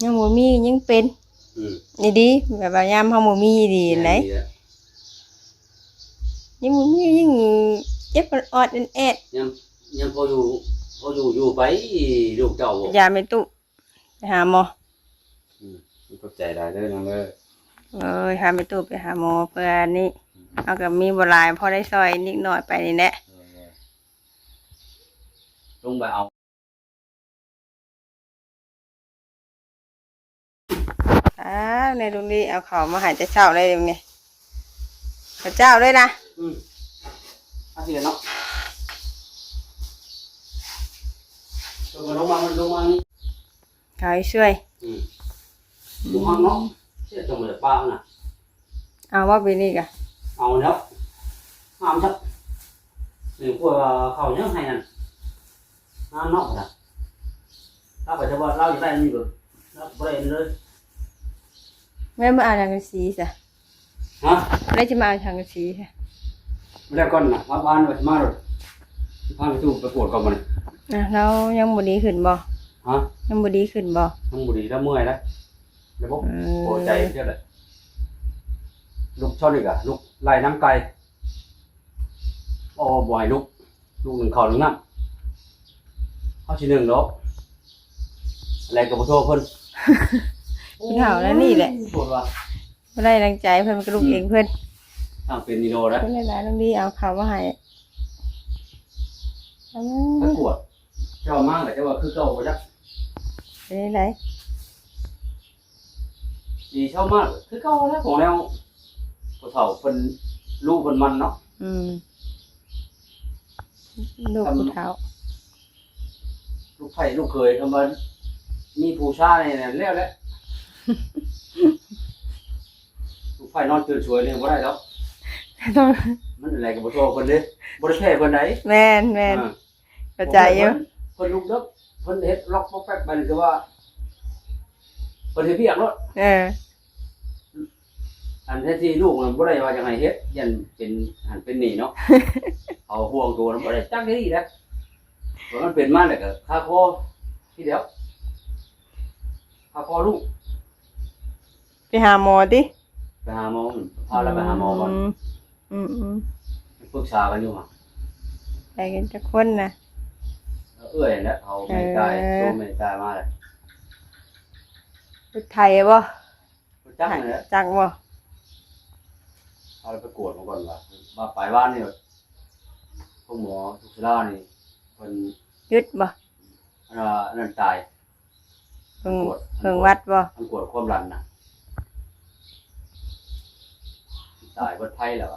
ຍັງບໍ່ມີ ຍັງເປັນ ອືມ ອີ່ຫຼີ ແບບວ່າຍາມເຮົາບໍ່ມີອີ່ຫຼີຫັ້ນໃດ ແມ່ນອີ່ຫຼີແຫຼະ ຍັງບໍ່ມີ ຍັງເຈັບອອດໆແອດໆ ຍັງ ຍັງພໍຢູ່ ພໍຢູ່ ຢູ່ໄປ ລູກເຕົ້າ ຢາແມ່ຕູ້ ໄປຫາໝໍ ອືມ ຂອບໃຈຫຼາຍເດີນ້ອງເດີ ເອີຍ ພາແມ່ຕູ້ໄປຫາໝໍເພື່ອນີ້ ອືມ ເຮົາກໍມີບໍ່ຫຼາຍ ພໍໄດ້ຊ່ອຍນິດໜ້ອຍໄປນີ້ແຫຼະ ເອີ ລົງໄປເອົາ ອ້າວ ໃນລຸງລີເອົາເຂົ້າມາໃຫ້ແຕ່ເຊົ້າເລີຍນີ້ ເຂົ້າເຈົ້າເລີຍນະ ອືມ ເອົາຊິເນາະ ລົງມາ ລົງມາ ລົງມານີ້ ເຂົ້າຊ່ວຍ ອືມ ບໍ່ຮັກເນາະ ເສຍຈັງບໍ່ໄດ້ປານນະ ເອົາບໍ່ປີນີ້ກະ ເອົາແລ້ວ ງາມຊະ ນີ້ ກວດເຂົ້າຍັງໃຫ້ນັ້ນ ງາມເນາະ ລາວກໍຈະວ່າລາວຢາກໄດ້ອັນນີ້ໂລດ ລາວກໍບໍ່ໄດ້ອັນນີ້ເລີຍ ແມ່ນບໍ່ເອົາສັງກະສີຊະ ຮະ ແລ້ວຈະມາເອົາສັງກະສີຊະ ແລ້ວກ່ອນນະ ວ່າວານວ່າຊິມາໂລດ ພາໄປຕູ້ໄປກວດກ່ອນບັດນີ້ ອ່ະ ລາວຍັງບໍ່ດີຂຶ້ນບໍ່ ຮະ ຍັງບໍ່ດີຂຶ້ນບໍ່ ຍັງບໍ່ດີ ລາວເມື່ອຍນະ ລະບົບ ອືມ ຫົວໃຈເຈົ້າແຫຼະ ລຸກເຊົ້ານີ້ກະລຸກໄລ່ນຳໄກ່ ບໍ່ ບໍ່ໃຫ້ລຸກ ລຸກໜຶ້ງເຂົ້າໜຶ້ງນ້ຳ ເຮົາຊິໜຶ້ງດອກ ແລງກໍບໍ່ໂທເພິ່ນ ຜູ້ເຖົ້າແນວນີ້ແຫຼະ ໂອ້ຍ ບໍ່ໄດ້ດັ່ງໃຈເພິ່ນ ມັນກໍລຸກເອງເພິ່ນ ອືມ ທາງເປັນນີ້ໂລດ ເພິ່ນຫຼາຍໆ ຕ້ອງດີເອົາເຂົ້າມາໃຫ້ ໄປກວດ ເຈົ້າມາກໍຈະວ່າຄືເກົ່າບໍ່ຈັກ ເປັນໃດ ດີເຊົາມາກຄືເກົ່າແລ້ວ ຂອງແນວຜູ້ເຖົ້າເພິ່ນ ລູກເພິ່ນມັນເນາະ ອືມ ລູກຜູ້ເຖົ້າ ລູກໃພ້ລູກເຂີຍ ຄຳວ່າມີຜູ້ຊາຍນີ້ແລ້ວແຫຼະ ລູກໃພ້ນອນຕື່ນສວຍນີ້ບໍ່ໄດ້ດອກ ມັນອັນໃດກໍບໍ່ທົ່ວເພິ່ນເດ້ ບໍ່ໄດ້ແພ້ເພິ່ນໃດ ແມ່ນໆ ອ່າ ເຂົ້າໃຈຢູ່ ເພິ່ນ ເພິ່ນລຸກເດິກ ເພິ່ນເຮັດລັອກປັອກແປັກໄປນີ້ ຄືວ່າເພິ່ນເຮັດວຽກໂລດ ເອີ ອັນແທ້ທີ່ລູກມັນບໍ່ໄດ້ວ່າຢາກໃຫ້ເຮັດ ຢ້ານເປັນຫັ້ນເປັນນີ້ເນາະ ເຂົາຫ່ວງໂຕນຳ ບໍ່ໄດ້ຈັກດີເດ້ ເພາະມັນເປັນມາແລ້ວກໍຄາຄໍທີ່ດຽວ ຄາຄໍລູກ ໄປຫາໝໍຕິ? ໄປຫາໝໍ ພາລາວໄປຫາໝໍກ່ອນ ອືມ ອືມໆ ປຶກສາກັນຢູ່ຫວາ ໄປກັນຈັກຄົນນະ? ເອື້ອຍແຫຼະ ເຂົາແມ່ຕາຍ ເອີ ໂຕແມ່ຕາຍມາແລ້ວ ລົດໄຖບໍ່? ຈັກນີ້ແຫຼະ ຈັກບໍ່? ເອົາລາວໄປກວດມາກ່ອນວ່າ ວ່າໄປວານນີ້ ໂຮງໝໍສຸກສາລານີ້ ເພິ່ນຢຸດບໍ່? ອັນນັ້ນຕາຍ ເພິ່ງ ເພິ່ງວັດບໍ່? ອັນກວດຄວາມດັນນະ ຕາຍເບິດໄທແລ້ວ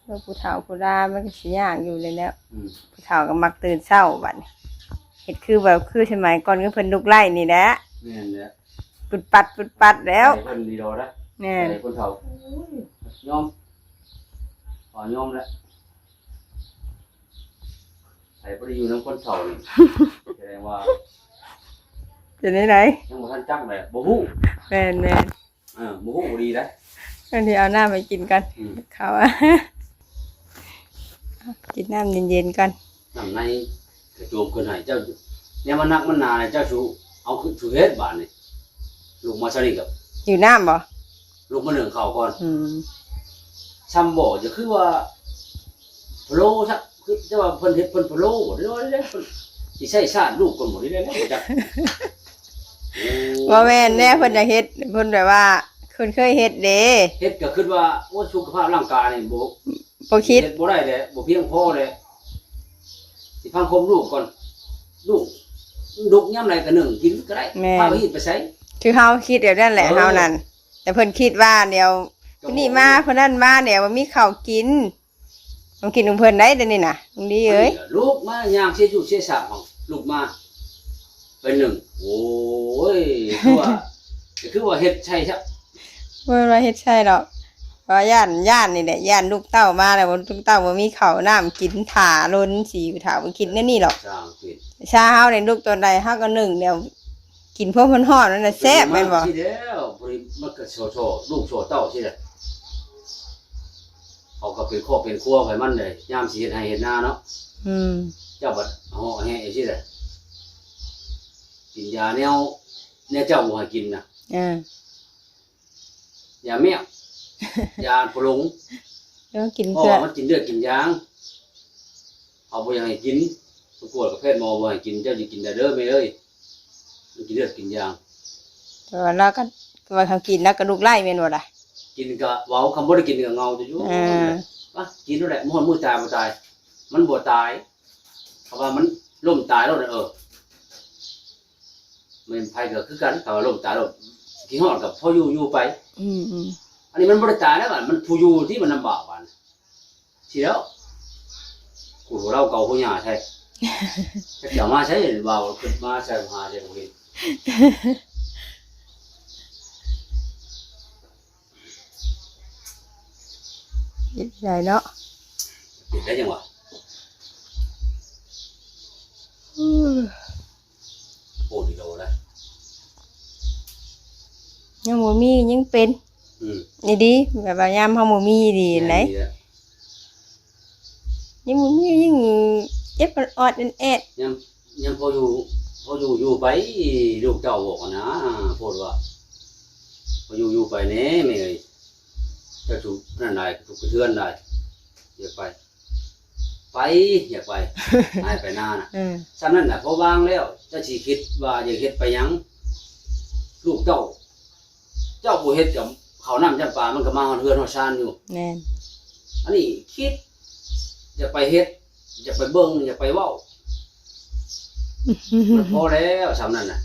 ແລ້ວຜູ້ເຖົ້າຜູ້ຫຼ້າມັນກໍຊິຍາກຢູ່ແລ້ວ ອືມ ຜູ້ເຖົ້າກໍມັກຕື່ນເຊົ້າບັດນີ້ ເຮັດຄືແບບຄືສະໄໝກ່ອນ ຄືເພິ່ນລຸກໄລ່ນີ້ແຫຼະ ແມ່ນແຫຼະ ປຶດປັດ ປຶດປັດແລ້ວ ໃຈເພິ່ນດີດອກນະ ແມ່ນ ໃຈຄົນເຖົ້າ ໂອ້ຍ ຍອມ ຂໍຍອມແຫຼະ ໃຜບໍ່ໄດ້ຢູ່ນຳຄົນເຖົ້ານີ້ ສະແດງວ່າ ເປັນໃດໃດ ຍັງບໍ່ທັນຈັກແຫຼະ ບໍ່ຮູ້ ແມ່ນໆ ເອີ ບໍ່ຮູ້ບໍ່ດີໃດ ອັນນີ້ເອົານ້ຳໃຫ້ກິນກ່ອນ ອືມ ເຂົ້າ ກິນນ້ຳເຢັນໆກ່ອນ ນ້ຳໃນກະໂຈມຂຶ້ນໃຫ້ເຈົ້າ ແນວມັນໜັກມັນໜາເຈົ້າສູ່ເອົາຂຶ້ນສູ່ເຮັດບາດນີ້ ລຸກມາຊະນີ້ກໍ ຫິວນ້ຳບໍ່? ລຸກມາໜຶ້ງເຂົ້າກ່ອນ ອືມ ຊ່ຳບໍ່ ຈະຄືວ່າ ພະໂລ້ຊະ ຄືຈະວ່າເພິ່ນເຮັດເພິ່ນພະໂລ້ບໍ່ ຫຼືວ່າເພິ່ນຊິໃຊ້ຊາດລູກກ່ອນບໍ່ ຫຼືແນວໃດຈັກ ໂອ້ ບໍ່ແມ່ນແດ່ ເພິ່ນຢາກເຮັດ ເພິ່ນແບບວ່າ ເພິ່ນເຄີຍເຮັດເດ້ ເຮັດກໍຄິດວ່າ ໂອ້ ສຸຂະພາບຮ່າງກາຍນີ້ບໍ່ ບໍ່ຄິດ ເຮັດບໍ່ໄດ້ແຫຼະ ບໍ່ພຽງພໍແຫຼະ ຊິພັງຄົມລູກກ່ອນ ລູກ ລູກຍາມໃດກໍໜຶ້ງກິນກໍໄດ້ ແມ່ນ ພາໄປຮີດໄປໃສ ຄືເຮົາຄິດແບບນັ້ນແຫຼະ ເອີ ເຮົານັ້ນ ແຕ່ເພິ່ນຄິດວ່າດຽວ ຜູ້ນີ້ມາ ຜູ້ນັ້ນມາ ດຽວບໍ່ມີເຂົ້າກິນ ຕ້ອງກິນຂອງເພິ່ນໄດ໋ ດຽວນີ້ນະ ລຸງດີເອີຍ ລຸກມາຍ່າງເສຍຈຸເສຍສາກ ລຸກມາ ເປັນໜຶ່ງ ໂອ້ຍ ຄືວ່າ ຄືວ່າເຮັດໃສ່ຊະ ບໍ່ແມ່ນວ່າເຮັດໃສ່ດອກ ເພາະວ່າຢ້ານ ຢ້ານນີ້ແຫຼະ ຢ້ານລູກເຕົ້າມາແລ້ວ ລູກເຕົ້າບໍ່ມີເຂົ້ານ້ຳກິນ ຖ້າລົນ ຊິຖ້າບໍ່ກິນແນວນີ້ດອກ ຊ່າງກິນ ຊາເຮົານີ້ ລູກຕອນໃດເຮົາກໍໜຶ້ງແລ້ວ ກິນພວກຮ້ອນໆນັ້ນນະແຊບແມ່ນບໍ່? ຊິແລ້ວ ພໍດີມັນກໍຊໍ ຊໍລູກຊໍເຕົ້າຊິແຫຼະ ເຂົາກໍເປັນຄອບເປັນຄົວໃຜມັນເດ ຍາມຊິເຮັດໄຮ່ເຮັດນາເນາະ ອືມ ເຈົ້າບັດເຫາະແຫະຊິແຫຼະ ກິນຢາແນວ ແນວເຈົ້າບໍ່ໃຫ້ກິນນະ ເອີ ຢາແມວ ຢາໂປລົງ ເອີ ກິນ ເພາະ ເພື່ອ ວ່າມັນກິນເລືອດກິນຢາງ ເຮົາບໍ່ຢາກໃຫ້ກິນ ປະກວດກັບແພດໝໍບໍ່ໃຫ້ກິນ ເຈົ້າຊິກິນໄດ້ເດີແມ່ເອີຍ ມັນກິນເລືອດກິນຢາງ. ແຕ່ວ່າລາວກໍ ວ່າເຮົາກິນລາວກໍລຸກໄລ່ແມ່ນບໍ່ລະ? ກິນກໍເວົ້າ ຄຳບໍ່ໄດ້ກິນກໍເຫງົາຢູ່ ເອີ ວ່າກິນໂລດແຫຼະ ມື້ຮອດມື້ຕາຍບໍ່ຕາຍ ມັນບໍ່ຕາຍ ເພາະວ່າມັນລົ້ມຕາຍໂລດ ເອີ ແມ່ນໃຜກໍຄືກັນ ຖ້າວ່າລົ້ມຕາຍໂລດ ຂີ້ຮ້ອນກໍພໍຢູ່ຢູ່ໄປ ອືມໆ ອັນນີ້ມັນບໍ່ໄດ້ຕາຍແລ້ວ ມັນຜູ້ຢູ່ທີ່ມັນລຳບາກບາດນີ້ ຊິແລ້ວ ກູເລົ່າເກົ່າຜູ້ຫຍ້າແທ້ ຈັກຈະເອົາມາໃສ ວ່າເອົາຂຶ້ນມາໃສ່ຫາໃສ່ບໍ່ເຫັນ ເຮັດໄດ້ເນາະ ເປັນໄດ້ຫຍັງວະ ອືມ ໂອ້ ດີໂດລະ ຍັງບໍ່ມີຍັງເປັນ ອືມ ອີ່ຫຼີ ແບບວ່າຍາມເຮົາບໍ່ມີອີ່ຫຼີຫັ້ນໃດ ແມ່ນດີແຫຼະ ຍັງບໍ່ມີ ຍັງເຈັບອອດໆແອດໆ ຍັງ ຍັງພໍຢູ່ ພໍຢູ່ຢູ່ໄປ ລູກເຕົ້າບອກຫັ້ນນາ ໂພດວ່າ ພໍຢູ່ຢູ່ໄປແດ່ແມ່ເອີຍ ເຈົ້າທຸກນັ້ນຫຼາຍ ທຸກກະເທືອນຫຼາຍ ຢ່າໄປ ໄປ ຢາກໄປ ໃຫ້ໄປນານະ ເອີ ສ່ຳນັ້ນນະ ພໍວາງແລ້ວ ເຈົ້າຊິຄິດວ່າຢາກເຮັດໄປຫຍັງ ລູກເຕົ້າ ເຈົ້າບໍ່ເຮັດກໍເຂົ້ານ້ຳຈຳປາ ມັນກໍມາຮອດເຮືອນຮອດຊານຢູ່ ແມ່ນ ອັນນີ້ຄິດ ຢາກໄປເຮັດ ຢາກໄປເບິ່ງ ຢາກໄປເວົ້າ ມັນພໍແລ້ວສ່ຳນັ້ນນະ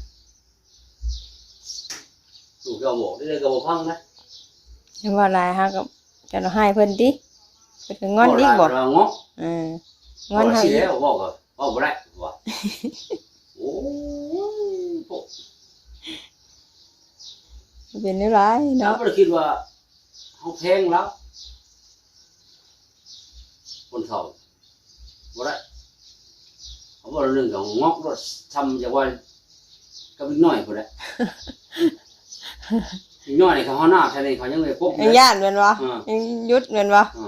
ລູກເຈົ້າບອກເລື້ອຍໆກໍບໍ່ຟັງນະ ເວົ້າຫຼາຍເຮົາກໍ ເຈົ້ານະຮ້າຍເພິ່ນຕິ ເພິ່ນກໍງອນອີກບໍ ເວົ້າຫຼາຍເພິ່ນວ່າງໍ ເອີ ງອນເຮົາອີກ ເວົ້າແລ້ວ ເວົ້າກໍເວົ້າບໍ່ໄດ້ວ່າ ໂອ້ຍ ໂພດ ເປັນແນວໃດເນາະ ເຮົາບໍ່ໄດ້ຄິດວ່າເຮົາແພງລາວ ຄົນເຖົ້າ ບໍ່ໄດ້ ເຂົາເວົ້າເລື່ອງກໍງອກໂລດ ຊ່ຳຢ່າວ່າກັບເດັກນ້ອຍພຸ້ນແຫຼະ ເດັກນ້ອຍນີ້ເຂົາເຮົາໜ້າແທ້ນີ້ ເຂົາຍັງໄດ້ປົກຢູ່ ຍັງຢ້ານແມ່ນບໍ່ ເອີ ຍັງຢຸດແມ່ນບໍ່ ເອີ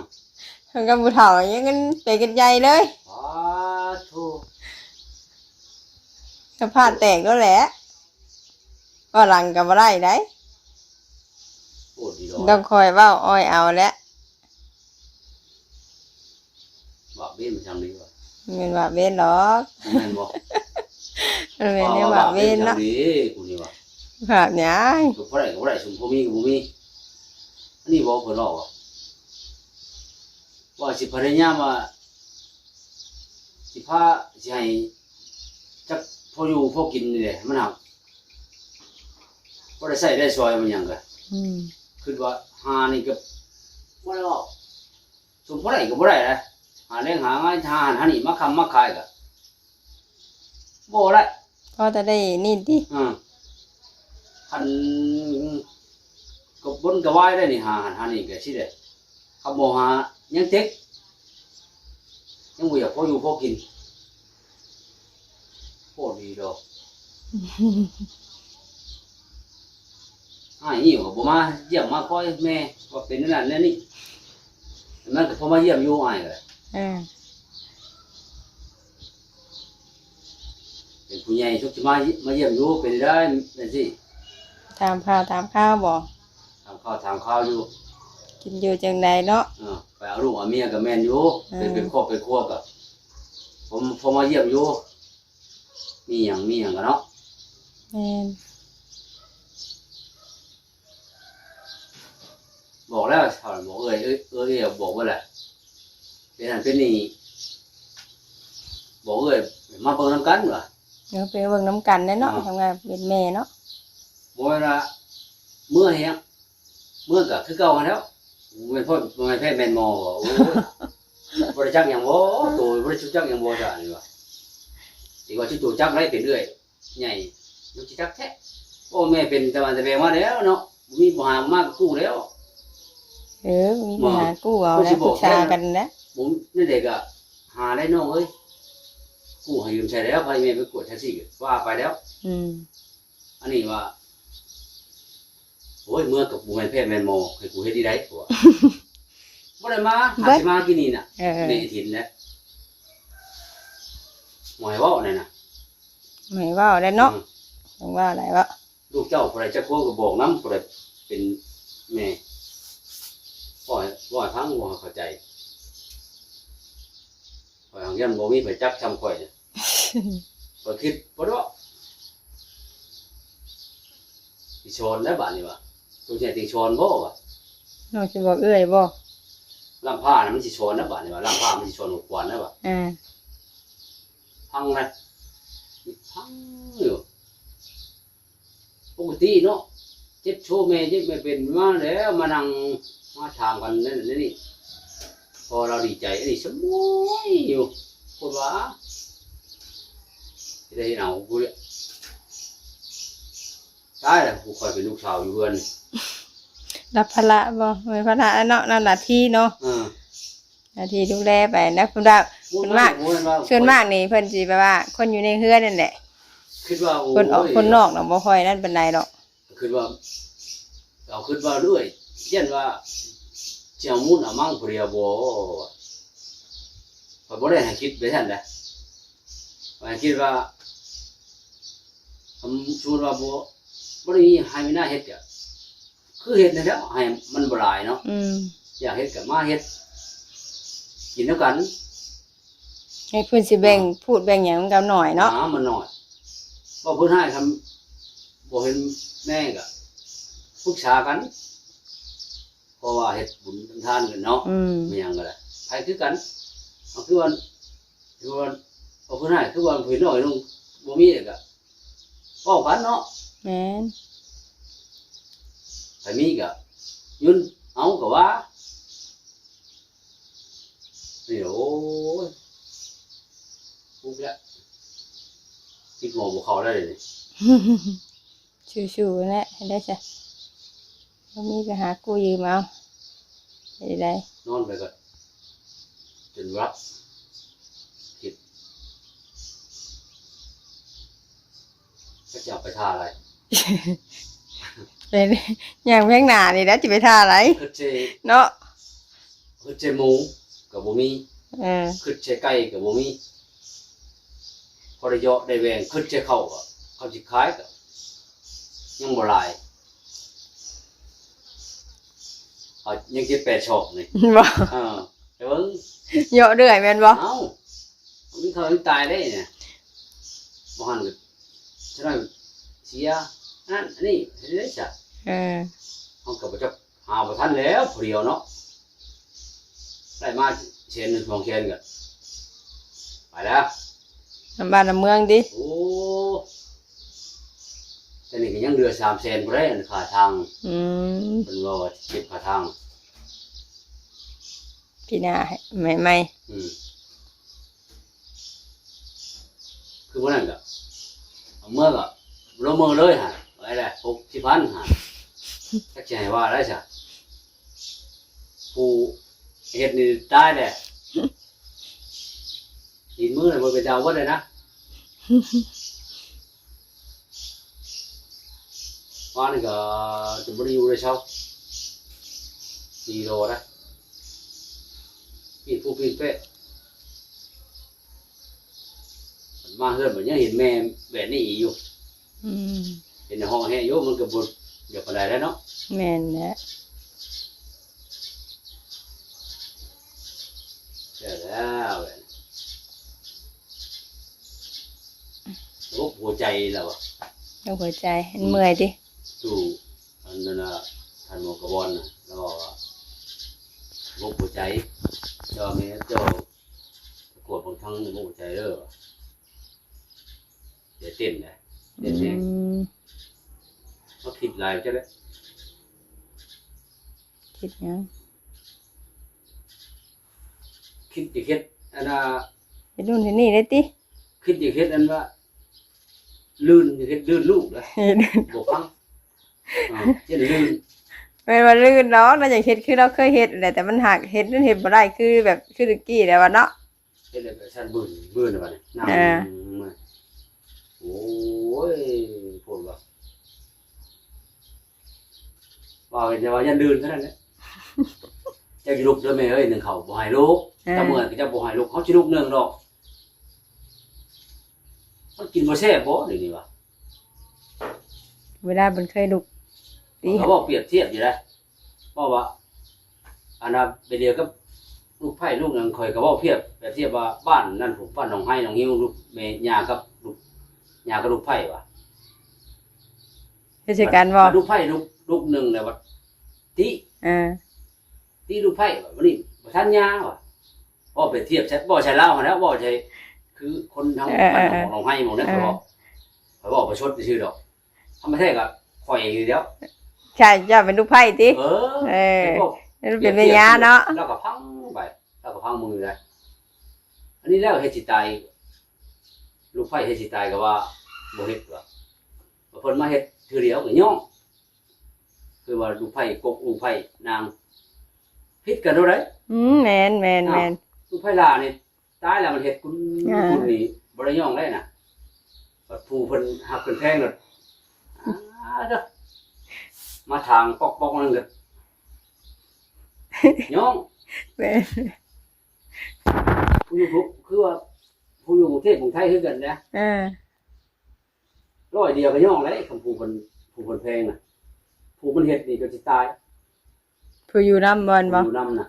ເພິ່ນກັບຜູ້ເຖົ້າຍັງເປັນກັນໃຫຍ່ເລີຍ ປາໂທ ສະພາບແຕກໂລດແຫຼະ ເວົ້າຫຼັງກໍບໍ່ໄດ້ໃດ ໂອ້ ດີດອກ ຕ້ອງຄອຍເວົ້າອ້ອຍເອົາແຫຼະ ບາບເວນມັນຈັ່ງນີ້ວະ ແມ່ນບາບເວນດອກ ແມ່ນບໍ່ ມັນແມ່ນແນວບາບເວນເນາະ ວ່າບາບເວນຈັ່ງນີ້ ກູນີ້ວະ ບາບຫຍັງ ກໍບໍ່ໄດ້ກໍບໍ່ໄດ້ ຊຸມບໍ່ມີກໍບໍ່ມີ ອັນນີ້ເວົ້າເພິ່ນເວົ້າວ່າ ວ່າຊິພະຍາຍາມວ່າ ຊິພາ ຊິໃຫ້ຈັກພໍຢູ່ພໍກິນນີ້ແຫຼະ ມັນຫາກບໍ່ໄດ້ໃຊ້ໄດ້ສອຍມັນຫຍັງກະ ອືມ ຄິດວ່າຫານີ້ກະບໍ່ໄດ້ເວົ້າ ສົມພໍໄດ້ກະບໍ່ໄດ້ນະ ຫາແລງຫາງານ ຫາຫັ້ນຫານີ້ມາຄ້ຳມາຂາຍກະ ບໍ່ໄດ້ ພໍແຕ່ໄດ້ນີ້ຕິ ເອີ ຄັນກະວົນກະວາຍໄດ້ນີ້ ຫາຫັ້ນຫານີ້ກະຊິໄດ້ ຄັນບໍ່ຫາຍັງເຕັກ ຍັງບໍ່ຢາກພໍຢູ່ພໍກິນ ໂຄດດີດອກ ອ້າຍນີ້ກໍບໍ່ມາຢ້ຽມມາຄອຍແມ່ ວ່າເປັນແນວນັ້ນແນວນີ້ ມັນກໍພໍມາຢ້ຽມຢູ່ ອ້າຍກໍໄດ້ ເອີ ເປັນຜູ້ໃຫຍ່ ສຸກຊິມາ ມາຢ້ຽມຢູ່ ເປັນໄດ້ຈັ່ງຊີ້ ຖາມຂ່າວຖາມຄາວບໍ? ຖາມຂ່າວຖາມຄາວຢູ່ ກິນຢູ່ຈັ່ງໃດເນາະ ເອີ ໄປເອົາລູກເອົາເມຍກໍແມ່ນຢູ່ ເອີ ເປັນ ເປັນຄອບເປັນຄົວກໍ ຜົມ ຜົມມາຢ້ຽມຢູ່ ມີຫຍັງ ມີຫຍັງກໍເນາະ ແມ່ນ ບອກແລ້ວ ເຖົ້າບອກເອື້ອຍ ເອື້ອຍ ເອື້ອຍບອກເບິດແຫຼະ ເປັນນັ້ນເປັນນີ້ ບອກເອື້ອຍ ມາເບິ່ງນຳກັນວ່າ ເອີ ໄປເບິ່ງນຳກັນແຫຼະເນາະ ອ່າ ທຳງານເປັນແມ່ເນາະ ບໍ່ແມ່ນວ່າເມືອແຮງ ເມືອກໍຄືເກົ່າຫັ້ນແຫຼ້ວ ແມ່ນພໍ່ ແມ່ນແພດແມ່ນໝໍບໍ ໂອ້ຍ ບໍ່ໄດ້ຈັກຫຍັງບໍ ໂຕບໍ່ໄດ້ຈັກຫຍັງບໍ ຊະນີ້ວ່າ ຊິວ່າຊິໂຕຈັກໄດ້ເປັນເອື້ອຍ ໃຫຍ່ ຍັງຊິຈັກແທ້ ໂອ້ ແມ່ເປັນຕາບ້ານຕາແບງມາແລ້ວເນາະ ບໍ່ມີ ບໍ່ຫາມາກໍກູ້ແລ້ວ ເອີ ມີ ບໍ່ ຫາກູ້ເອົາແຫຼະ ປຸກສາກັນແຫຼະ ບໍ່ ແນວໃດກໍຫາແຫຼະນ້ອງເອີຍ ກູ້ໃຫ້ຢືມໃຊ້ແລ້ວ ພາແມ່ໄປກວດແທັກຊີວ່າໄປແລ້ວ ອືມ ອັນນີ້ວ່າ ໂອ້ຍ ເມືອກໍບໍ່ແມ່ນແພດແມ່ນໝໍ ໃຫ້ກູເຮັດທີ່ໃດ ເຂົາວ່າ ບໍ່ໄດ້ມາ ຫາຊິມາກິນນີ້ນະ ເອີ ແມ່ເຫັນແລ້ວ ບໍ່ໃຫ້ເວົ້ານັ້ນນະ ບໍ່ໃຫ້ເວົ້າແລ້ວເນາະ ອືມ ຕ້ອງວ່າໄດ້ເວົ້າ ລູກເຈົ້າຜູ້ໃດຈັກຄວາມກໍບອກນຳ ຜູ້ໃດເປັນແມ່ ເວົ້າໃຫ້ ເວົ້າໃຫ້ຟັງ ເວົ້າໃຫ້ເຂົ້າໃຈ. ຂ້ອຍຫາກຍັງບໍ່ມີໃຜຈັກຊ່ຳຂ້ອຍ. ຂ້ອຍຄິດບໍ່ດອກ ຊິສອນແລ້ວບາດນີ້ວ່າ ສົງໄສຊິສອນບໍ່ວ່າ ນ້ອງຊິບອກເອື້ອຍບໍ່? ລ່ຳພ້ານະ ມັນຊິສອນແລ້ວບາດນີ້ວ່າ ລ່ຳພ້ານ ມັນຊິສອນຂອງຂວັນແລ້ວວ່າ. ເອີ ພັງນະ ພັງຢູ່. ປົກກະຕິເນາະ ເຈັບໂຊແມ່ເຈັບແມ່ເປັນມາແລ້ວ ມານັ່ງມາຖາມກັນນັ້ນນີ້ ພໍລາວດີໃຈ ອັນນີ້ສະໝອຍຢູ່ ຄົນວ່າ ຊິໄດ້ເຮັດເອົາກູເດ ຕາຍແລ້ວ ຜູ້ຂ້ອຍເປັນລູກສາວຢູ່ເຮືອນ ຮັບພາລະບໍ່? ແມ່ນພາລະແລ້ວເນາະ ນຳໜ້າທີ່ເນາະ ເອີ ໜ້າທີ່ດູແລໄປນະ ເພິ່ນວ່າ ສ່ວນມາກ ສ່ວນມາກນີ້ເພິ່ນຊິແບບວ່າ ຄົນຢູ່ໃນເຮືອນນັ້ນແຫຼະ ຄິດວ່າ ໂອ້ຍ ຄົນອອກ ຄົນນອກນະ ບໍ່ຄ່ອຍນັ້ນປານໃດດອກ ຄິດວ່າ ເຮົາຄິດວ່າເລື້ອຍ ຢ້ານວ່າຊິເອົາມູນເອົາມັງຜູ້ດຽວບໍ່ ຂ້ອຍບໍ່ໄດ້ໃຫ້ຄິດໄປຊັ້ນໃດ ຂ້ອຍໃຫ້ຄິດວ່າ ຄຳ ສົມມຸດວ່າບໍ່ ບໍ່ໄດ້ມີໄຮ່ມີນາເຮັດກະ ຄືເຮັດນັ້ນແຫຼະ ໃຫ້ມັນບໍ່ຫຼາຍເນາະ ອືມ ຢາກເຮັດກະມາເຮັດ ກິນນຳກັນ ໃຫ້ເພິ່ນຊິແບ່ງ ອືມ ພູດແບ່ງຫຍັງມັນກໍໜ້ອຍເນາະ ອາ ມັນໜ້ອຍ ເວົ້າເພິ່ນໃຫ້ ຄຳບໍ່ເຫັນແມ່ກະປຶກສາກັນ ເພາະວ່າເຮັດບຸນທຳທານກັນເນາະ ອືມ ແມ່ນຫຍັງກໍໄດ້ ໃຜຄືກັນ ເຮົາຄືວ່າ ຄືວ່າ ເວົ້າເພິ່ນໃຫ້ ຄືວ່າເພິ່ນນ້ອຍລົງ ບໍ່ມີແລ້ວກໍ ເວົ້າກັນເນາະ ແມ່ນ ໃຜມີກໍຍື່ນເອົາກໍວ່າ ນີ້ ໂອ້ຍ ປຸກແລ້ວ ຄິດງໍບໍ່ເຂົ້າແລ້ວດຽວນີ້ ສູ້ໆ ແຫຼະ ເຮັດໄດ້ຊະ ບໍ່ມີກໍຫາກູ້ຢືມເອົາ ເຮັດໄດ້ ນອນໄປກໍຈົນຫຼັບ ຄິດ ຈັກຈະເອົາໄປທ່າໃດ ເປັນຫຍັງ ເພງໜ້ານີ້ແຫຼະ ຊິໄປທ່າໃດ ຄິດຊິ ເນາະ ຄິດໃສ່ໝູກໍບໍ່ມີ ເອີ ຄິດໃສ່ໄກ່ກໍບໍ່ມີ ພໍໄດ້ເຍາະໄດ້ແຫວ່ງ ຄິດໃສ່ເຂົ້າກໍ ເຂົາຊິຂາຍກໍຍັງບໍ່ຫຼາຍ ເອົາ ຍັງເຈັດແປດຊອກນີ້ ບໍ່ ເອີ ໄປເບິ່ງ ເຍາະເລື້ອຍແມ່ນບໍ່? ເອົ້າ ມີເຂົາຍັງຕາຍໄດ້ນະ ບໍ່ຫັ້ນກໍ ສະນັ້ນເສຍ ອັນນັ້ນອັນນີ້ ເຮັດໄດ້ຊະ ເອີ ເຮົາກໍບໍ່ຈັກ ຫາບໍ່ທັນແລ້ວ ຜູ້ດຽວເນາະ ໄດ້ມາແສນໜຶ່ງສອງແສນກໍໄປແລ້ວ ນຳບ້ານນຳເມືອງຕິ ໂອ້ ແຕ່ນີ້ກໍຍັງເຫຼືອສາມແສນພຸ້ນແຫຼະ ອັນຄ່າທາງ ອືມ ເພິ່ນວ່າວ່າເກັບຄ່າທາງ ປີໜ້າໃໝ່ໆ ອືມ ຄືມື້ນັ້ນກໍ ເອົາເມືອກໍລົງມືເລີຍຫັ້ນ ໄປແລ້ວຫົກສິບພັນຫັ້ນ ຈັກຊິໃຫ້ວ່າໄດ໋ຊະ ຜູ້ເຮັດນີ້ຕາຍແລ້ວ ຕີນມືມັນເປັນດາວເບິດເລີຍນະ. ວານນີ້ກໍຈະບໍ່ໄດ້ຢູ່ໄດ້ເຊົາ ສີ່ໂລນະ ປີນພູປີນເປະ ມາເຮືອນບັດຍັງເຫັນແມ່ແບບນີ້ອີກຢູ່ ອືມ ເຫັນຮ້ອງແຮຢູ່ ມັນກໍບໍ່ຢາກປານໃດແລ້ວເນາະ ແມ່ນແຫຼະ ແລ້ວແຫຼະ ໂລກຫົວໃຈລະວະ ໂລກຫົວໃຈ ມັນເມື່ອຍຕິ ອືມ ຢູ່ ອັນນັ້ນນະ ທ່ານໝໍກະບອນນະ ລາວວ່າໂລກຫົວໃຈ ເຈົ້າແມ່ເຈົ້າກວດເບິ່ງທາງໂລກຫົວໃຈເດີ ໃຈເຕັ້ນນະ ເຕັ້ນແຮງ ອືມ ເຮົາຄິດຫຼາຍຈັກແລ້ວ ຄິດຫຍັງ? ຄິດຈະເຮັດອັນນ່າ ເຮັດໂນ່ນເຮັດນີ້ໄດ້ຕິ ຄິດຈະເຮັດອັນວ່າ ລື່ນ ຈະເຮັດລື່ນລູກເດ້ ບໍ່ຟັງ ເອີ ເຮັດລື່ນ ແມ່ນວ່າລື່ນດອກ ລາວຢາກເຮັດຄືລາວເຄີຍເຮັດແຫຼະ ແຕ່ມັນຫາກເຮັດນັ້ນເຮັດບໍ່ໄດ້ ຄືແບບ ຄືຕະກີ້ແລ້ວວ່າເນາະ ເຮັດແລ້ວກໍສັ່ນບືນບືນບາດນີ້ ນັ່ງ ເອີ ໂອ້ຍ ໂພດວ່າ ວ່າແຕ່ວ່າຢ້ານລື່ນເທົ່ານັ້ນແຫຼະ ເຈົ້າຊິລຸກເດີແມ່ເອີຍ ໜຶ້ງເຂົ້າບໍ່ໃຫ້ລຸກ ເອີ ເຈົ້າເມື່ອຍກໍເຈົ້າບໍ່ໃຫ້ລຸກ ເຮົາຊິລຸກໜຶ້ງດອກ ມັນກິນບໍ່ແຊບບໍ່ດຽວນີ້ວະ ເວລາເພິ່ນເຄີຍລຸກຕີ ຂ້ອຍກໍເວົ້າປຽບທຽບຢູ່ນະ ເວົ້າວ່າ ອັນນ່າ ໄປດຽວກັບລູກໃພ້ລູກຫຍັງ ຂ້ອຍກໍເວົ້າປຽບ ປຽບທຽບວ່າບ້ານນັ້ນພຸ້ນ ບ້ານໜອງໄຮໜອງຫິວ ລູກແມ່ຍ່າກັບລູກ ຍ່າກັບລູກໃພ້ວ່າ ເຮັດໃສ່ກັນບໍ່? ບັດລູກໃພ້ລູກ ລູກໜຶ່ງແລ້ວບັດຕິ ເອີ ຕິລູກໃພ້ວ່າ ບັດນີ້ບໍ່ທັນຍ່າວ່າ ເວົ້າໄປທຽບໃສ່ ເວົ້າໃສ່ລາວຫັ້ນແຫຼະ ເວົ້າໃສ່ ຄືຄົນທາງ ເອີ ບ້ານໜອງ ເອີ ໜອງໄຮໝົດນະ ເອີ ຂ້ອຍເວົ້າ ຂ້ອຍເວົ້າປະຊົດຊື່ໆດອກ ທຳມະແທ້ກໍຂ້ອຍນີ້ແຫຼ້ວ ໃຊ່ ເຈົ້າເປັນລູກໃພ້ຕິ? ເອີ ເອີ ເປັນແມ່ຍ່າເນາະ ລາວກໍພັງໄປ ລາວກໍພັງມືໄດ້ ອັນນີ້ແລ້ວເຮັດຊິຕາຍ ລູກໃພ້ເຮັດຊິຕາຍກໍວ່າບໍ່ເຮັດວ່າ ເພິ່ນມາເຮັດເທື່ອດຽວກໍຍ້ອງ ຄືວ່າລູກໃພ້ກົກລູກໃພ້ນາງ ຜິດກັນເທົ່າໃດ? ອືມ ແມ່ນໆໆ ອ້າວ ລູກໃພ້ຫຼ້ານີ້ ຕາຍແລ້ວມັນເຮັດກຸນ ອ່າ ກຸນນີ້ບໍ່ໄດ້ຍ້ອງໄດ້ນະ ບັດຜູ້ເພິ່ນຮັກເພິ່ນແພງໂລດ ອ້າ ເດີ ມາຖາງປອກໆນັ້ນກໍຍ້ອງ ແມ່ນ ຜູ້ຢູ່ ຜູ້ ຄືວ່າຜູ້ຢູ່ກຸງເທບກຸງໄທຄືກັນນະ ເອີ ຮ້ອຍດຽວກໍຍ້ອງແລ້ວ ຄັນຜູ້ເພິ່ນ ຜູ້ເພິ່ນແພງນະ ຜູ້ມັນເຮັດນີ້ກໍຊິຕາຍ ຜູ້ຢູ່ນຳບໍ່ແມ່ນບໍ່? ຜູ້ຢູ່ນຳນະ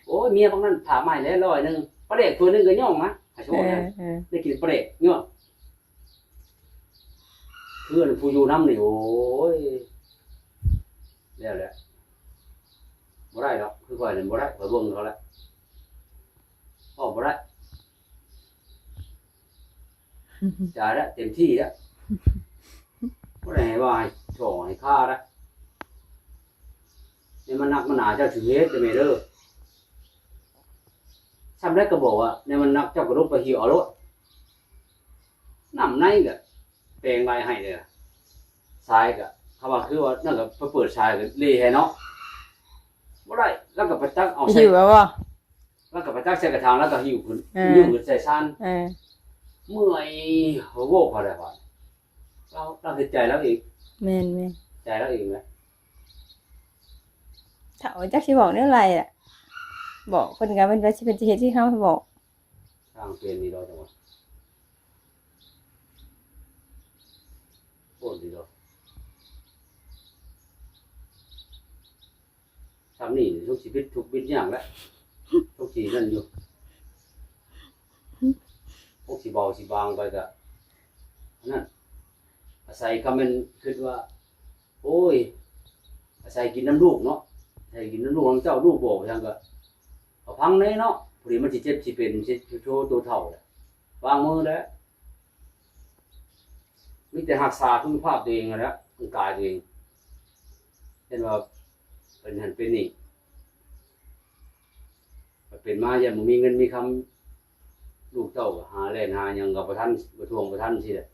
ໂອ້ຍ ເມຍພວກນັ້ນພາໃໝ່ແລ້ວຮ້ອຍໜຶ່ງ ປາແດກຖ້ວຍໜຶ່ງກໍຍ້ອງນະ ໃຫ້ສົມມຸດນະ ເອີ ເອີ ໄດ້ກິນປາແດກຍ້ອງ ເພື່ອນຜູ້ຢູ່ນຳນີ້ ໂອ້ຍ ແລ້ວແຫຼະ ບໍ່ໄດ້ດອກ ຄືຂ້ອຍນີ້ບໍ່ໄດ້ ຂ້ອຍເບິ່ງເຂົາແລ້ວ ເວົ້າບໍ່ໄດ້ ຈ່າຍແລ້ວ ເຕັມທີ່ແລ້ວ ບໍ່ໄດ້ໃຫ້ວ່າໃຫ້ຊ່ອງໃຫ້ຄ່ານະ ແນວມັນໜັກມັນໜາເຈົ້າຊິເຮັດເດີແມ່ເດີ ຊ່ຳໃດກໍບອກວ່າ ແນວມັນໜັກເຈົ້າກໍລົງໄປຫິ້ວເອົາໂລດ ນ້ຳໃນກໍແປງໄວ້ໃຫ້ເດີ ຊາຍກໍ ຄຳວ່າຄືວ່ານັ້ນກໍໄປເປີດຊາຍກໍເລໃຫ້ເນາະ ບໍ່ໄດ້ ລາວກໍໄປຕັກເອົາໃສ່ ຫິ້ວເອົາບໍ່? ລາວກໍໄປຕັກໃສ່ກະຖາງ ລາວກໍຫິ້ວຂຶ້ນ ເອີ ຫິ້ວຂຶ້ນໃສ່ຊານ ເອີ ເມື່ອຍ ໂຫ ເວົ້າເຂົາໄດ້ວ່າ ລາວ ລາວເຮັດໃຈລາວເອງ ແມ່ນໆ ໃຈລາວເອງແຫຼະ ເຖົ້າຈັກຊິບອກແນວໃດລະ ບອກເພິ່ນກໍເພິ່ນວ່າຊິ ເພິ່ນຊິເຮັດຄືເຮົາບອກ ຊ່າງເປັນນີ້ດອກ ຈັງຫວະ ໂພດນີ້ດອກ ຊ່ຳນີ້ສົງຊິບິດທຸກບິດຍາກແຫຼະ ສົງຊິນັ້ນຢູ່ ສົງຊິເບົາຊິບາງໄປກະ ອັນນັ້ນ ອາໄສຄຳແມ່ນຄິດວ່າ ໂອ້ຍ ອາໄສກິນນຳລູກເນາະ ອາໄສກິນນຳລູກນຳເຕົ້າ ລູກບອກຫຍັງກະ ກະຟັງແດ່ເນາະ ພໍດີມັນຊິເຈັບຊິເປັນ ຊິໂທໂຕເຖົ້າແຫຼະ ວາງມືແຫຼະ ມີແຕ່ຮັກສາສຸຂະພາບຕົວເອງຫັ້ນແຫຼະ ຮ່າງກາຍຕົວເອງ ເຫັນວ່າເປັນຫັ້ນເປັນນີ້ ເປັນມາຢ້ານບໍ່ມີເງິນມີຄຳ ລູກເຕົ້າຫາແລ່ນຫາຫຍັງກໍບໍ່ທັນ ບໍ່ທວງບໍ່ທັນຊີ້ແຫຼະ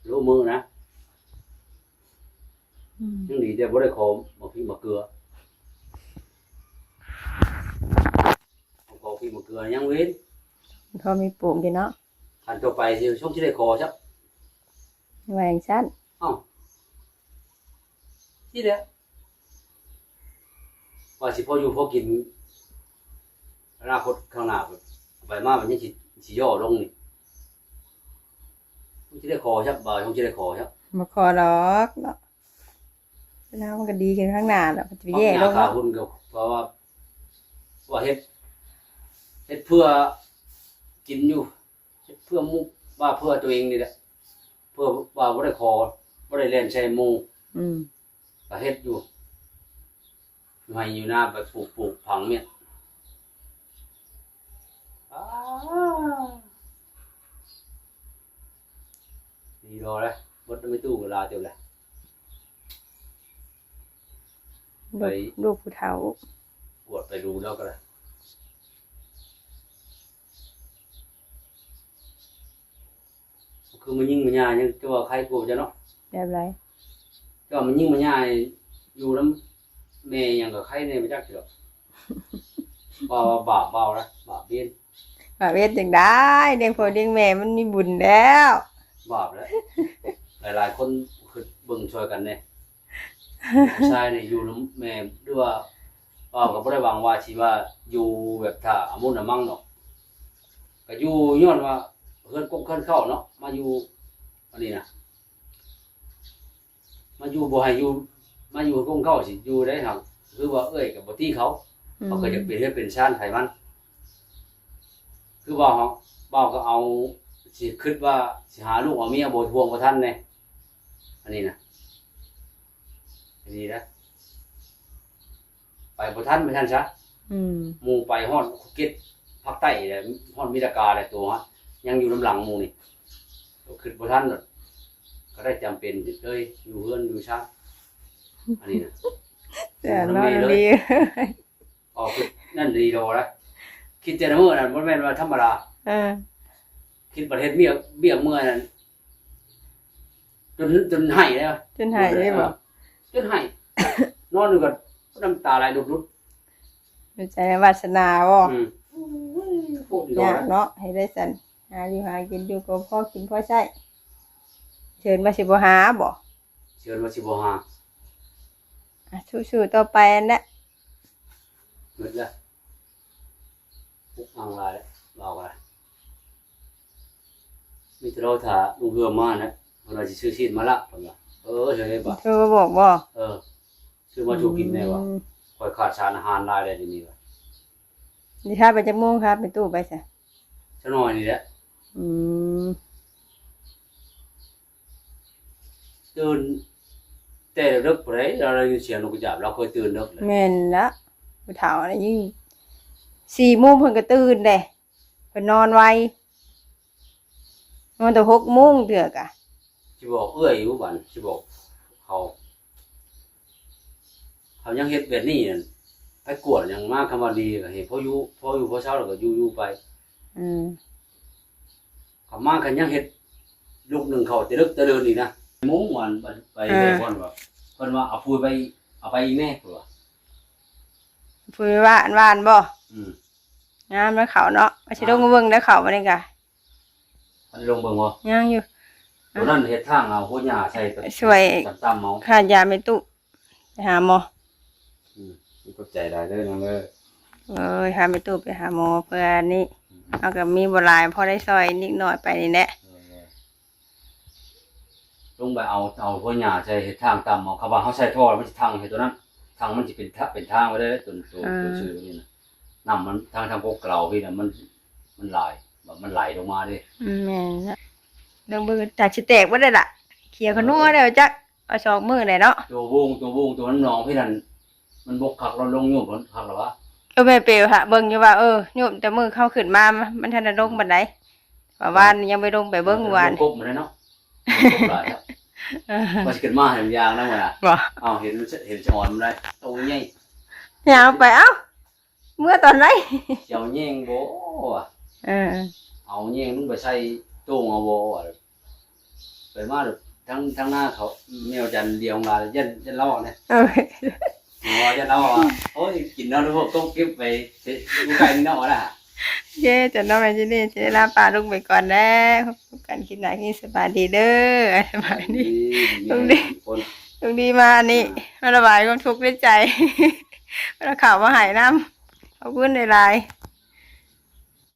ໂລະມື້ນະ ອືມ ຍັງດີແຕ່ບໍ່ໄດ້ຂໍໝາກພິກໝາກເກືອ ຂໍໝາກພິກໝາກເກືອຍັງເວັ້ນ ພໍມີປູກຢູ່ເນາະ ຄັນຕໍ່ໄປຊິ ຊົງຊິໄດ້ຂໍຊະ ວ່າຈັ່ງຊັ້ນ ເອົ້າ ນີ້ແຫຼະ ວ່າຊິພໍຢູ່ພໍກິນ ອະນາຄົດຂ້າງໜ້າ ໄປມາມັນຍັງຊິ ຊິຍໍລົງນີ້ ມັນຊິໄດ້ຂໍຊະ ບ່າວ ມັນຊິໄດ້ຂໍຊະ ບໍ່ຂໍດອກເນາະ ເຮົາມັນກໍດີຂຶ້ນຂ້າງໜ້າແລ້ວ ມັນຊິໄປແຍ່ລົງເນາະ ຄາຫຸ້ນກໍເພາະວ່າ ວ່າເຮັດ ເຮັດເພື່ອກິນຢູ່ ເຮັດເພື່ອໝູ່ ວ່າເພື່ອຕົວເອງນີ້ແຫຼະ ເພື່ອວ່າບໍ່ໄດ້ຂໍ ບໍ່ໄດ້ແລ່ນໃສ່ໝູ່ ອືມ ກໍເຮັດຢູ່ ຢູ່ໄຮ່ຢູ່ນາໄປປູກ ປູກຝັງເມຍ ອ້າ ດີລໍແຫຼະ ເບິດນຳໄອ້ຕູ້ກໍຫຼາຍເຕີບແຫຼະ ໄປ ລູກ ລູກຜູ້ເຖົ້າ ກວດໄປດູແລ້ວກໍໄດ້ ຄືມາຍິງມາຍາຍັງຈະວ່າໄຄກວ່າເຈົ້າເນາະ ແບບໃດ? ເຈົ້າມາຍິງມາຍາຢູ່ນຳແມ່ຫຍັງກໍໄຄແດ່ບໍ່ຈັກດອກ ວ່າ ວ່າບາບເວົ້ານະ ບາບວຽນ ບາບວຽນຈັ່ງໃດ ລ້ຽງພໍ່ລ້ຽງແມ່ມັນມີບຸນແລ້ວ ບາບແຫຼະ ຫຼາຍໆຄົນຄິດເບິ່ງຊ່ອຍກັນແດ່ ຜູ້ຊາຍນີ້ຢູ່ນຳແມ່ ຫຼືວ່າ ເວົ້າກໍບໍ່ໄດ້ຫວັງວ່າຊິວ່າຢູ່ແບບຖ້າອະມຸນອະມັງດອກ ກໍຢູ່ຍ້ອນວ່າ ເຮືອນກົງເຮືອນເຂົ້າເນາະ ມາຢູ່ອັນນີ້ນະ ມາຢູ່ບໍ່ໃຫ້ຢູ່ ມາຢູ່ກົງເຂົ້າຊິຢູ່ໄດ້ຫັ້ນ ຄືວ່າເອື້ອຍກໍບໍ່ຕີເຂົາ ອືມ ເຂົາກໍຢາກເປັນເຮືອນເປັນຊານໃຜມັນ ຄືວ່າເຮົາ ບ່າວກໍເອົາ ຊິຄິດວ່າຊິຫາລູກເອົາເມຍບໍ່ທວງບໍ່ທັນແດ່ ອັນນີ້ນະ ອັນນີ້ນະ ໄປບໍ່ທັນວ່າຊັ້ນຊະ ອືມ ໝູ່ໄປຮອດພູເກັດພາກໃຕ້ແລ້ວ ຮອດອາເມລິກາແລ້ວ ໂຕຍັງຢູ່ນຳຫຼັງໝູ່ນີ້ ໂຕຄິດບໍ່ທັນ ກໍໄດ້ຈຳເປັນເລີຍຢູ່ເຮືອນຢູ່ຊານ ອັນນີ້ນະ ແຕ່ນອນດີ ອໍ ຄິດນັ້ນດີດອລະ ຄິດແຕ່ລະມື້ນັ້ນບໍ່ແມ່ນວ່າທຳມະດາ ເອີ ຄິດບັດເຮັດວຽກ ວຽກເມື່ອຍນັ້ນ ຈົນ ຈົນໄຫ້ແລ້ວ ຈົນໄຫ້ເລີຍບໍ່? ຈົນໄຫ້ ນອນຢູ່ກໍນ້ຳຕາໄຫຼຫຼຸດໆ ໃນໃຈວາດສະໜາບໍ່? ອືມ ຍາກເນາະ ເຮັດໄດ້ຊັ້ນ ຫາຢູ່ຫາກິນຢູ່ກໍພໍກິນພໍໃຊ້ ເຊີນວ່າຊິບໍ່ຫາບໍ່? ເຊີນວ່າຊິບໍ່ຫາ ອ່ະ ສູ້ໆຕໍ່ໄປຫັ້ນແຫຼະ ໝົດແລ້ວ ປຸກອັງຫຼາຍແລ້ວ ເວົ້າກໍໄດ້ ມີແຕ່ລໍຖ້າລຸງເຮືອມານະ ເພິ່ນວ່າຊິຊື້ຊີ້ນມາລະ ເພິ່ນວ່າ ເອີ ເອີ ບໍ່ ໂທມາບອກບໍ່? ເອີ ຊື້ມາສູ່ກິນແດ່ວ່າ ອືມ ຂ້ອຍຂາດສານອາຫານຫຼາຍແລ້ວດຽວນີ້ວ່າ ຊິພາໄປຈັກໂມງ ພາໄປຕູ້ໄປຊະ? ຊະໜ້ອຍນີ້ແຫຼະ ອືມ ຕື່ນແຕ່ເດິກພຸ້ນໃດ ລາວໄດ້ຍິນສຽງນົກກະຈາບ ລາວເຄີຍຕື່ນເດິກແຫຼະ ແມ່ນລະ ຜູ້ເຖົ້ານີ້ຍິ່ງ ສີ່ໂມງເພິ່ນກໍຕື່ນເດ້ ເພິ່ນນອນໄວ ນອນແຕ່ຫົກໂມງເທື່ອກະ ຊິບອກເອື້ອຍຢູ່ບາດນີ້ ຊິບອກເຂົາ ເຂົາຍັງເຮັດແບບນີ້ນັ້ນ ໄປກວດຫຍັງມາ ຄຳວ່າດີກໍໃຫ້ພໍຢູ່ ພໍຢູ່ພໍເຊົາ ແລ້ວກໍຢູ່ໆໄປ ອືມ ເຂົາມາກໍຍັງເຮັດ ລູກໜຶ່ງເຂົ້າແຕ່ເລິກແຕ່ເລີນອີກນະ ໂມງວານໄປ ອ່າ ແຕ່ກ່ອນວ່າ ເພິ່ນວ່າເອົາປຸ໋ຍໄປ ເອົາໄປອີກແດ່ ເພິ່ນວ່າ ປຸ໋ຍຫວ່ານ ຫວ່ານບໍ່? ອືມ ງາມແລ້ວເຂົ້າເນາະ ວ່າຊິລົງເບິ່ງໄດ້ເຂົ້າບັດນີ້ກະ ອັນນີ້ລົງເບິ່ງບໍ່? ຍັງຢູ່ ຕົວນັ້ນເຮັດທາງເອົາຫົວຫຍ້າໃສ່ ຊ່ວຍຕ່ຳໆເອົາ ຄ່າຢາແມ່ຕູ້ ໄປຫາໝໍ ອືມ ຂອບໃຈຫຼາຍເດີນ້ອງເດີ ເອີຍ ພາແມ່ຕູ້ໄປຫາໝໍເພື່ອນີ້ ອືມ ເຮົາກໍມີບໍ່ຫຼາຍ ພໍໄດ້ຊ່ອຍນິດໜ້ອຍໄປນີ້ແຫຼະ ເອີ ລົງໄປເອົາ ເອົາຫົວຫຍ້າໃສ່ເຮັດທາງຕ່ຳເອົາ ຄຳວ່າເຮົາໃສ່ທໍ່ແລ້ວມັນຊິທັງໃຫ້ຕົວນັ້ນ ທັງມັນຊິເປັນທະ ເປັນທາງໄວ້ເລີຍ ຕົວ ຕົວ ອ່າ ຕົວຊື່ນີ້ນະ ນ້ຳມັນທາງ ທາງກົກເກລາພີ້ນະ ມັນ ມັນຫຼາຍ ແບບມັນໄຫຼລົງມາເດ້ ອືມ ແມ່ນລະ ລອງເບິ່ງ ຕາຊິແຕກບໍ່ໄດ້ລະ ເຂຍຂະນົວແລ້ວຈັກ ເອີ ເອົາສອງມື້ແຫຼະເນາະ ຕົວວົງ ຕົວວົງ ຕົວນ້ຳໜອງພີ້ນັ້ນ ມັນບົກຄັກ ລະລົງໂຍບຄັກລະວະ ເອີ ແມ່ເປຫາເບິ່ງຢູ່ວ່າ ເອີ ໂຍບແຕ່ມື້ເຮົາຂຶ້ນມາ ມັນທັນໄດ້ລົງປານໃດ ວ່າວານຍັງໄປລົງໄປເບິ່ງວານ ມັນກົບມາໄດ້ເນາະ ມັນກົບຫຼາຍເນາະ ເອີ ວ່າຊິຂຶ້ນມາໃຫ້ມັນຍ່າງນຳວ່າ ບໍ່ ເອົາ ເຫັນ ເຫັນສະອອນມັນໄດ້ ໂຕໃຫຍ່ ຍ່າງໄປ ເອົ້າ ເມື່ອຕອນໃດ ຊິເອົາແຍງບໍ່ ເອີ ເອົາແຍງລົງໄປໃສ່ໂຕ່ງເອົາບໍ່ ໄປມາແລ້ວ ທາງ ທາງໜ້າເຂົາ ແນວຈັນດຽວມາ ຢ້ານ ຢ້ານລາວເນາະ ເອີ ຢ້ານລາວວ່າ ໂອ້ຍ ກິນເນາະ ພວກຕົກເກັບໄປ ຢູ່ໄກເນາະ ວ່າລະ ເຢ້ ຈັນເນາະ ແມ່ຈິນນີ້ ຊິໄດ້ລາປ້າລຸງໄປກ່ອນແລ້ວ ພົບກັນຄລິບໜ້າ ຄລິບນີ້ ສະບາຍດີເດີ ສະບາຍດີ ລຸງດີ ລຸງດີມາອັນນີ້ ອ່າ ມາລະບາຍຄວາມທຸກໃນໃຈ ເອົາເຂົ້າມາໃຫ້ນຳ ຂອບຄຸນຫຼາຍໆ.